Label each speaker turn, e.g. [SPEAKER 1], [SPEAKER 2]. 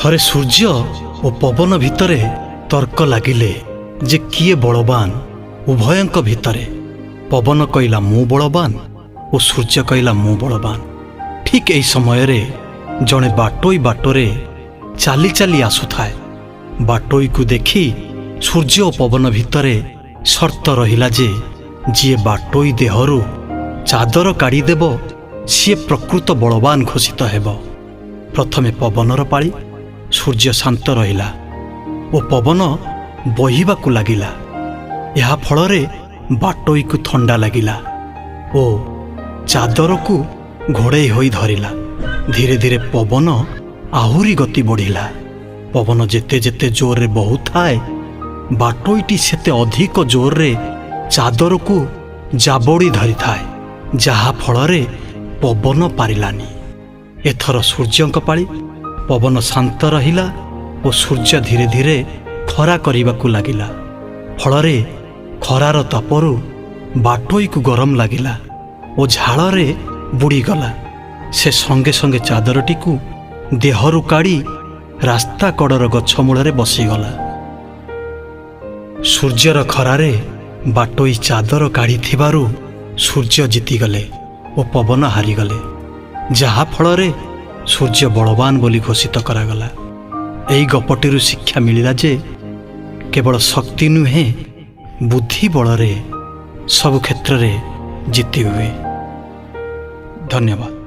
[SPEAKER 1] ଥରେ ସୂର୍ଯ୍ୟ ଓ ପବନ ଭିତରେ ତର୍କ ଲାଗିଲେ ଯେ କିଏ ବଳବାନ ଉଭୟଙ୍କ ଭିତରେ। ପବନ କହିଲା, "ମୁଁ ବଳବାନ" ଓ ସୂର୍ଯ୍ୟ କହିଲା, "ମୁଁ ବଳବାନ।" ଠିକ୍ ଏହି ସମୟରେ ଜଣେ ବାଟୋଇ ବାଟରେ ଚାଲି ଚାଲି ଆସୁଥାଏ। ବାଟୋଇକୁ ଦେଖି ସୂର୍ଯ୍ୟ ଓ ପବନ ଭିତରେ ସର୍ତ୍ତ ରହିଲା ଯେ ଯିଏ ବାଟୋଇ ଦେହରୁ ଚାଦର କାଢ଼ିଦେବ, ସିଏ ପ୍ରକୃତ ବଳବାନ ଘୋଷିତ ହେବ। ପ୍ରଥମେ ପବନର ପାଳି। ସୂର୍ଯ୍ୟ ଶାନ୍ତ ରହିଲା ଓ ପବନ ବହିବାକୁ ଲାଗିଲା। ଏହା ଫଳରେ ବାଟୋଇକୁ ଥଣ୍ଡା ଲାଗିଲା ଓ ଚାଦରକୁ ଘୋଡ଼େଇ ହୋଇ ଧରିଲା। ଧୀରେ ଧୀରେ ପବନ ଆହୁରି ଗତି ବଢ଼ିଲା। ପବନ ଯେତେ ଯେତେ ଜୋରରେ ବହୁଥାଏ, ବାଟୋଇଟି ସେତେ ଅଧିକ ଜୋରରେ ଚାଦରକୁ ଜାବୋଡ଼ି ଧରିଥାଏ, ଯାହା ଫଳରେ ପବନ ପାରିଲାନି। ଏଥର ସୂର୍ଯ୍ୟଙ୍କ ପାଳି। ପବନ ଶାନ୍ତ ରହିଲା ଓ ସୂର୍ଯ୍ୟ ଧୀରେ ଧୀରେ ଖରା କରିବାକୁ ଲାଗିଲା। ଫଳରେ ଖରାର ତାପରୁ ବାଟୋଇକୁ ଗରମ ଲାଗିଲା ଓ ଝାଳରେ ବୁଡ଼ିଗଲା। ସେ ସଙ୍ଗେ ସଙ୍ଗେ ଚାଦରଟିକୁ ଦେହରୁ କାଢ଼ି ରାସ୍ତା କଡ଼ର ଗଛ ମୂଳରେ ବସିଗଲା। ସୂର୍ଯ୍ୟର ଖରାରେ ବାଟୋଇ ଚାଦର କାଢ଼ିଥିବାରୁ ସୂର୍ଯ୍ୟ ଜିତିଗଲେ ଓ ପବନ ହାରିଗଲେ, ଯାହା ଫଳରେ ସୂର୍ଯ୍ୟ ବଳବାନ ବୋଲି ଘୋଷିତ କରାଗଲା। ଏହି ଗପଟିରୁ ଶିକ୍ଷା ମିଳିଲା ଯେ କେବଳ ଶକ୍ତି ନୁହେଁ, ବୁଦ୍ଧି ବଳରେ ସବୁ କ୍ଷେତ୍ରରେ ଜିତି ହୁଏ। ଧନ୍ୟବାଦ।